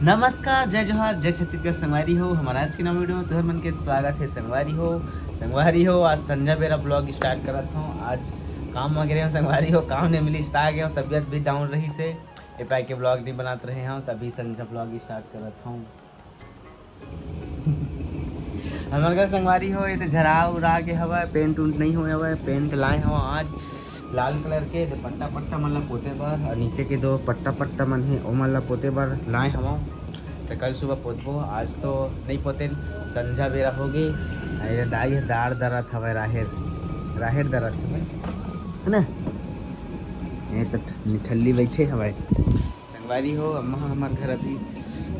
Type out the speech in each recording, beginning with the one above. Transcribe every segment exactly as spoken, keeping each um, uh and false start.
नमस्कार, जय जोहार, जय छत्तीसगढ़ संगवारी हो। हमर आज के नवा वीडियो में तुहर मन के स्वागत हे संगवारी हो। संगवारी हो, आज संझा बेरा ब्लॉग स्टार्ट करत हूँ। आज काम वगैरह में संगवारी हो, काम नहीं मिली, आ गए, तबीयत भी डाउन रही से ए पाए के ब्लॉग नहीं बनात रहे हूँ, तभी संझा ब्लॉग स्टार्ट करत हूँ। हमर घर संगवारी हो, ये तो झरा उरा के हवय, पेंट उंट नहीं होए हवय। पेंट लाए हव आज लाल कलर के, दे पट्टा पट्टा मन ला पोते बर, और नीचे के दो पट्टा पट्टा मन हे, ओमन ला पोते बर लाए हव। तो कल सुबह पोतबो, आज तो नहीं पोते, संझा बेरा हो गे। अउ ये दाई ह दार दरत हवय, राहेर, राहेर दरत हवय, है ना? ये तो निठल्ली बैठे हवय। संगवारी हो, अम्मा ह हमर घर अभी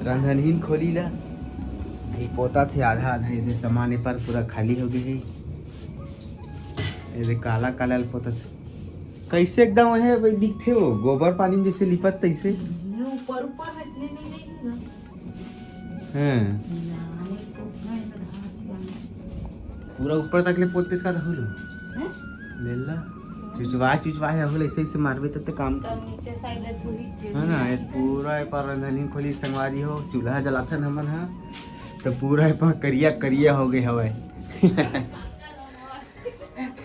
रंधनहीन खोली ला, ये पोता थे आधा आधा, ये दे सामान ए पर पूरा खाली हो गए हे। ये दे काला काला ल पोता थे, कैसे एकदम हे भाई दिखथे वो, गोबर पानी में जैसे लिपत तैसे। ये ऊपर ऊपर देखने नहीं देगी ना। हाँ। पूरा ऊपर तक ले पोततेस का राहुल? हैं? लेला। चुचवा चुचवा हे राहुल, ऐसे ऐसे मारबे तब तो काम। तब नीचे साइड है पूरी चीज। है ना, ये पूरा ए पर रंधनी खोली संगवारी हो, चूल्हा जलाथन हमन हा, तो पूरा ए पर करिया करिया हो गए हवय।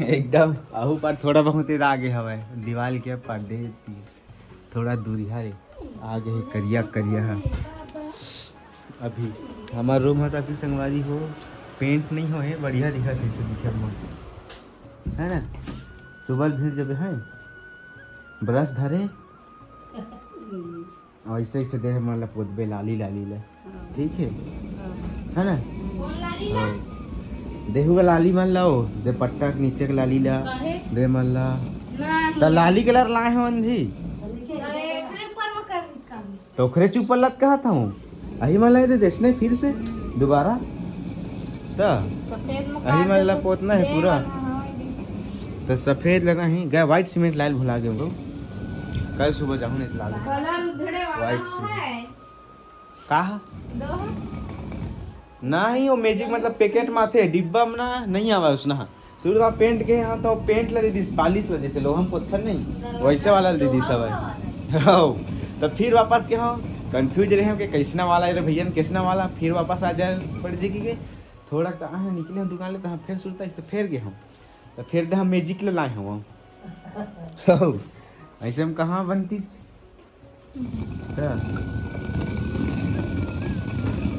एकदम आहू पर थोड़ा बहुत आगे हवय, दीवाल के पर्दे थोड़ा दूरिहा रे, आगे हे करिया करिया हा। अभी हमार रूम ह, अभी संगवारी हो, पेंट नहीं हो हे, बढ़िया दिखत हे, ऐसे दिखे म, है ना? सुबह भीड़ जब है, ब्रश धरे, और ऐसे ऐसे देह मन ला पोतबे, लाली लाली ला, ठीक है, है ना? देहू का लाली मन लाओ, दे पट्टा के नीचे के लाली ला, दे मन ला, त लाली कलर लाए हवन जी। तो ओखरे चुपल लत कहत हूँ, अही मन ला दे देस नहीं फिर से दोबारा। त सफेद में अही मन ला पोतना है पूरा। तो सफेद लेना ही गए, व्हाइट सीमेंट लाइल भुला गए हम लोग। कल सुबह जाहूँ नहीं तो लाल कलर उधड़े वाला व्हाइट सीमेंट। का हा? नहीं, वो मैजिक मतलब पैकेट में आते, डिब्बा में ना नहीं आवा उसना। शुरू में पेंट के हाँ, तो पेंट ला दे दिस, पालिश ला, जैसे लोहा में पत्थर नहीं, वैसे वाला ला दे दिस हवय। हो, तो फिर वापस के हाँ, कंफ्यूज रहे हम कि कैसना वाला है रे भैया, कैसना वाला। फिर वापस आ जाए पड़ जी के थोड़ा का हाँ निकले हम दुकान ले, तो हम फिर सुरता इस तो फिर गए हम, तो फिर दे हम मैजिक ले लाए हम। हो, ऐसे हम कहाँ बनतीच।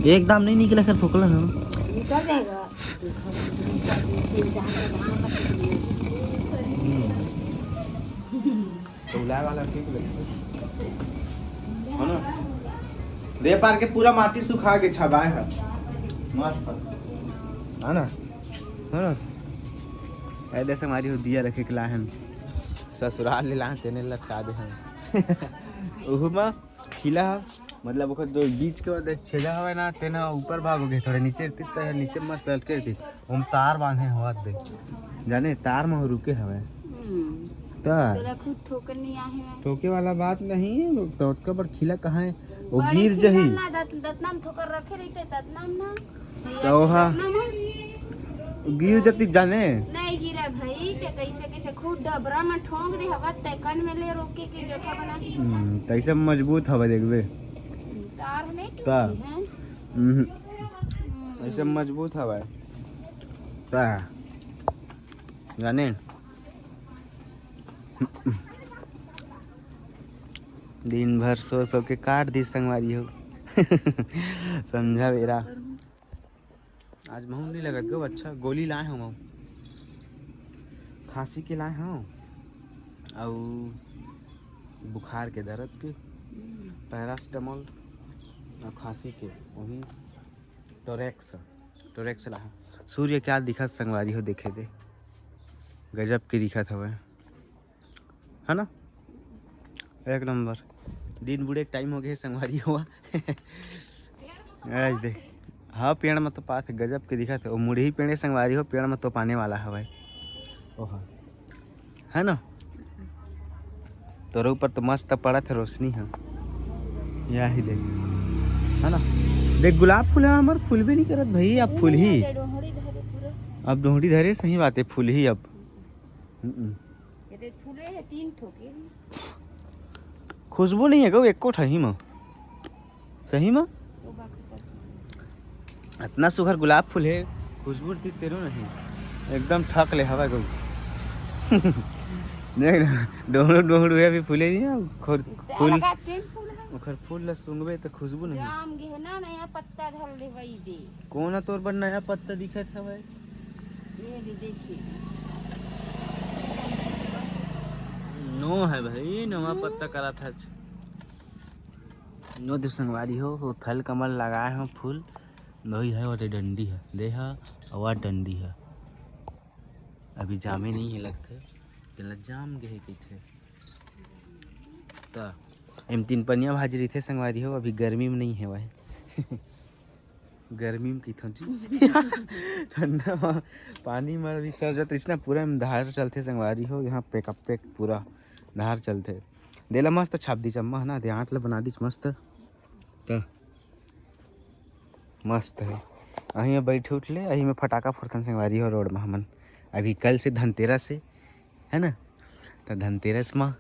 एकदम नहीं निकला सर, फोकला ना। निकल जाएगा। तो उलाय वाला ठीक लगे। है ना? दे पार के पूरा माटी सुखा के छबाय है। मस्त। है ना? है ना? ए दे संगवारी हो, दिया रखे के लाहन। ससुराल ले लाहन, तेने लटका दे हम। उहू मा खिला ह, मतलब ओकर जो बीच के बाद छेदा हवय ना, तेन ह ऊपर भाग हो गए, थोड़ा नीचे रहती त नीचे मस्त लटके रहती। ओम तार बांधे हवत दे, जाने तार म रुके हवय। हम्म। त तोला खुद ठोकर नहीं आहे ना। ठोके वाला बात नहीं, तो ओतका बड़ खिला कहाँ है? वो बड़े गिर खिला जही। ना, दत-, दतना में ठोकर रखे रहिते, दतना में ना। तो ओहा गिर जती जाने। नहीं गिरा भाई, ते कैसे कैसे खूब डबरा में ठोंक दे हवा, ते कन में ले रोके के जगह बना दी। हम्म, तैसे मजबूत हवा देखबे। तार नहीं का? टूटी है। हम्म, हम्म। ऐसे मजबूत हवा है। का? जाने। दिन भर सो सो के काट दी संगवारी हो। संझा बेरा। आज महूँ नहीं लगत गो, अच्छा गोली लाए हूँ, खांसी के लाए हूँ, अउ बुखार के दर्द के पैरासिटामोल, अउ खांसी के वही टोरेक्स, टोरेक्स लाए हूँ। सूर्य क्या दिखत संगवारी हो, देखे दे, गजब के दिखत हवय। है ना, एक नंबर। दिन बुड़े के टाइम हो गए संगवारी हुआ। आज दे, हाँ, पेड़ में तो पात है, गजब के दिखत है। वो मुड़ही पेड़े संगवारी हो, पेड़ में तो पाने वाला है भाई। ओह, है ना, तोरे ऊपर तो मस्त पड़त है रोशनी है। यही देख, है ना, देख गुलाब फूल है हमार, फूल भी नहीं करत भाई, अब फूल ही। अब डोहड़ी धरे, सही बात है, फूल ही अब। हम्म। ये तो फूले है तीन ठो के। खुशबू नहीं है गो एको ठही म। सही में? अतना सुघर गुलाब फूल हे, खुशबू ती तेरो नहीं, एकदम ठक ले हवा गई। देख ना, डोहड़ू डोहड़ू हे, अभी फूले नहीं है, खोर फूल। ओखर फूल ला सूंघबे तो खुशबू नहीं। जाम गे हे ना, नया पत्ता धर ले वही दे। कौन है तोर बर नया पत्ता दिखत हवय? ये ले देखिए। नो है भाई, नवा पत्ता करा था। नो दे संगवारी हो, वो थल कमल लगाए हो फूल, वही है, वो डंडी है, दे हा, और डंडी है, अभी जामे नहीं है लगथे, तेला जाम गे हे कहिथे। त एम तीन पनिया भाजी रहिथे संगवारी हो, अभी गर्मी में नहीं है भाई। गर्मी में कहिथन जी। ठंडा में पानी में अभी सर जात इसना पूरा में धार चलथे संगवारी हो, यहाँ पेकअप पेक पूरा धार चलथे। देला मस्त छाप दी चम्मा है ना, दे आंट ला बना दीच मस्त। त मस्त है। अही में बैठे उठले, अही में फटाका फोड़थन संगवारी हो रोड में हमन। अभी कल से धनतेरस है, है ना? त धनतेरस में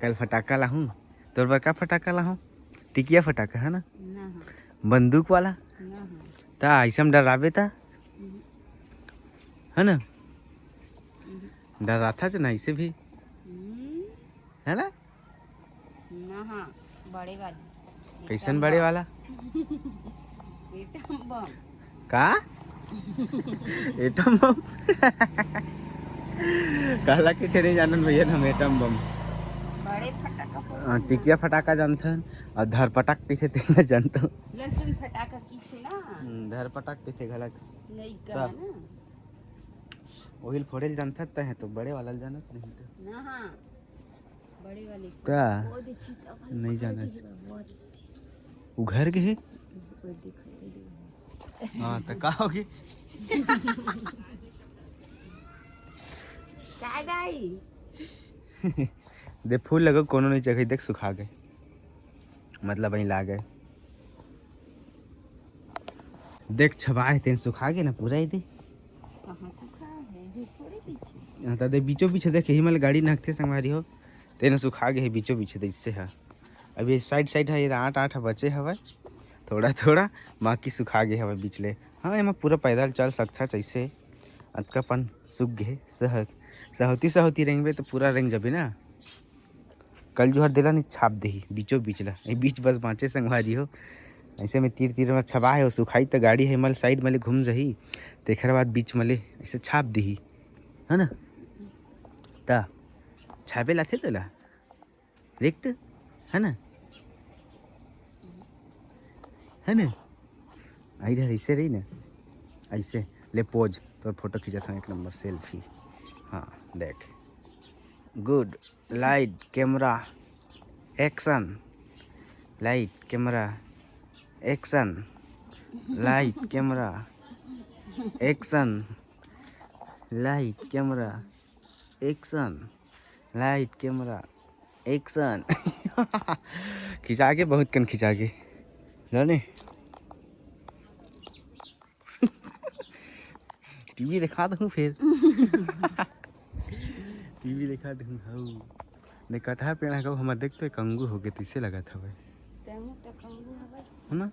कल फटाका लाहूँ। तोर बर का फटाका लाहूँ? टिकिया फटाका, है ना? ना हाँ। बंदूक वाला? ना हाँ। त ऐसे में डराबे त? हम्म। है ना? हम्म। डराथा च ना ऐसे भी। हम्म। है ना? ना हाँ, बड़े वाली। कैसन एटम बड़े बम। वाला? Atom bomb. का? Atom bomb? काला कहिथे नहीं जानन भैया हम एटम बम। बड़े फटाका फोड़थन हाँ, ना। टिकिया फटाका जानथन और धर पटाक कहिथे तेला जानथन। लहसुन फटाका कहिथे ना। हम्म, धर पटाक कहिथे घलक। नहीं का ता। ना। ओहिल फोड़े ल जानथस तहे तो बड़े वाला ल जानत नहीं तो। ना हाँ। बड़े वाले को। का? वो दे चीता वाला नहीं पकड़ जाना के चाहिए। हे बाबू, वो दे। वो घर के है? वो देखो, वो देखो। हाँ, तो का होगी? का दाई? दे फूल लगो, कोनो नहीं चघे, देख सुखा गए, मतलब वहीं ला गए। देख छबा है, तेन सुखा गए ना पूरा ये दे। कहाँ सुखा है? ये थोड़े पीछे। हाँ, तो दे बीचों बीच देख, यही मतलब गाड़ी नहकते संगवारी हो, तेन सुखा गए है बीचों बीच, देख इससे है। अभी साइड साइड है, ये आठ आठ बचे हवय, थोड़ा थोड़ा, बाकी सुखा गए हवय बीच ले। हाँ, एमा पूरा पैदल चल सकथा जैसे, अतका पन सूख गए। सह-, सहोती सहोती रेंगबे तो पूरा रेंग जाबे ना। कल जुहर देला नहीं छाप देही बीचों बीच ला, ये बीच बस बाँचे संगवारी हो। ऐसे में तीर तीर में छबा है, वो सुखाई तो गाड़ी है मल साइड में ले घूम जही, तेखर बाद बीच में ले ऐसे छाप देही, है ना? ता छापे लाथे तोला, देख तो, है ना, है ना? आई जा, ऐसे रही ना, ऐसे ले पोज, तोर फोटो खींचा था एक नंबर सेल्फी। हाँ देख, गुड। Light, camera, action. Light, camera, action. Light, camera, action. Light, camera, action. Light, camera, action. खिंचा के बहुत कन खिंचा के जाने। टीवी दिखा दूँ फिर। टीवी दिखा दूँ, हऊ। ने कटहर पेड़ है, हमर देख तो एक अंगू हो गए, तैसे लगा था भाई। तेहू तो कंगू हवय। है ना?